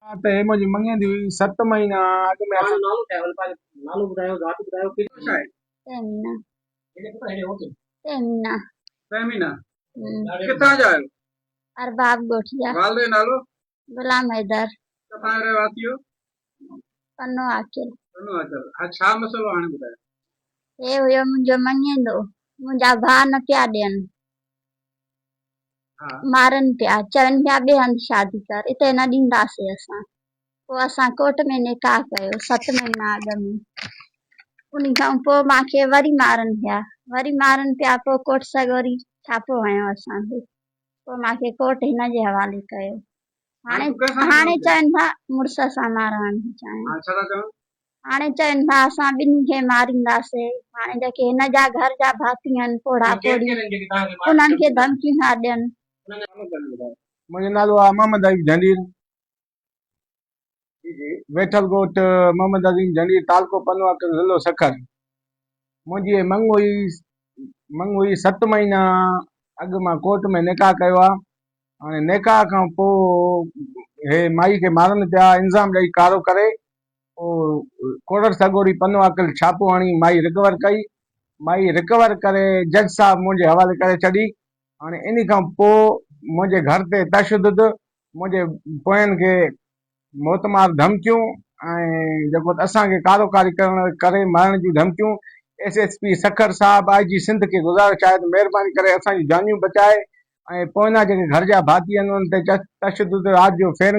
ته هي منهنجي مڱيندي هئي ست مهينا اڳ ۾ اسان. تهمينا تهمينا تهمينا ڪٿان جا آهيو؟ ارباب ڳوٺ جا. والد جو نالو؟ غلام حيدر. ڪٿان جا رهواسي آهيو؟ پنو عاقل. پنو عاقل ها ڇا مسئلو آهي هاڻي ٻڌايو. هي هيو منهنجو مڱيندو منهنجا ڀاء نه پيا ڏين. مارن پيا، چون پيا ٻئي هنڌ شادي ڪر، اتي نه ڏينداسين اسان. پوء اسان ڪورٽ ۾ نڪاح ڪيو ست مهينا اڳ ۾. انهي کان پوء مان کي وري مارن پيا، وري مارن پيا، پوء ڪورٽ سڳوري ڇاپو هنيو اسان تي. پوء مان کي ڪورٽ هن جي حوالي ڪيو. هاڻي هاڻي چون ٿا مڙس سان مان رهڻ ٿي چاهيان. هاڻي چون ٿا اسان ٻنهي کي مارينداسين. هاڻي جيڪي هن جا گهر جا ڀاتي آهن پوڙها پوڙهي انهن کي ڌمڪيون ٿا ڏين. منهنجو نالو آهي محمد ايوب جهنڊير ويٺل ڳوٺ محمد عظيم جهنڊير تعلقو پنوعاقل ضلعو سکر. منهنجي هي مڱ هئي مڱ هئي ست مهينا اڳ مان ڪورٽ ۾ نڪاح ڪيو آهي هاڻي نڪاح کان پوء هي مائي کي مارن پيا انظام ڏئي ڪارو ڪري پوء ڪورٽ سڳوري پنو عاقل ڇاپو هڻي مائي رڪور ڪئي مائي رڪور ڪري جج صاحب منهنجي حوالي ڪري ڇڏي هاڻي انهي کان پوء منهنجي گهر تي تشدد منهنجي پوين کي موتمار ڌمڪيون ۽ جيڪو ته اسان کي ڪارو ڪاري ڪرڻ ڪري مارڻ جون ڌمڪيون ايس ايس پي سکر صاحب آء جي سنڌ کي گذارش آهي ته مهرباني ڪري اسان جون جانيون بچائي ۽ پوئنا جيڪي گهر جا ڀاتي آهن انهن تي تشدد رات جو فيرنگ.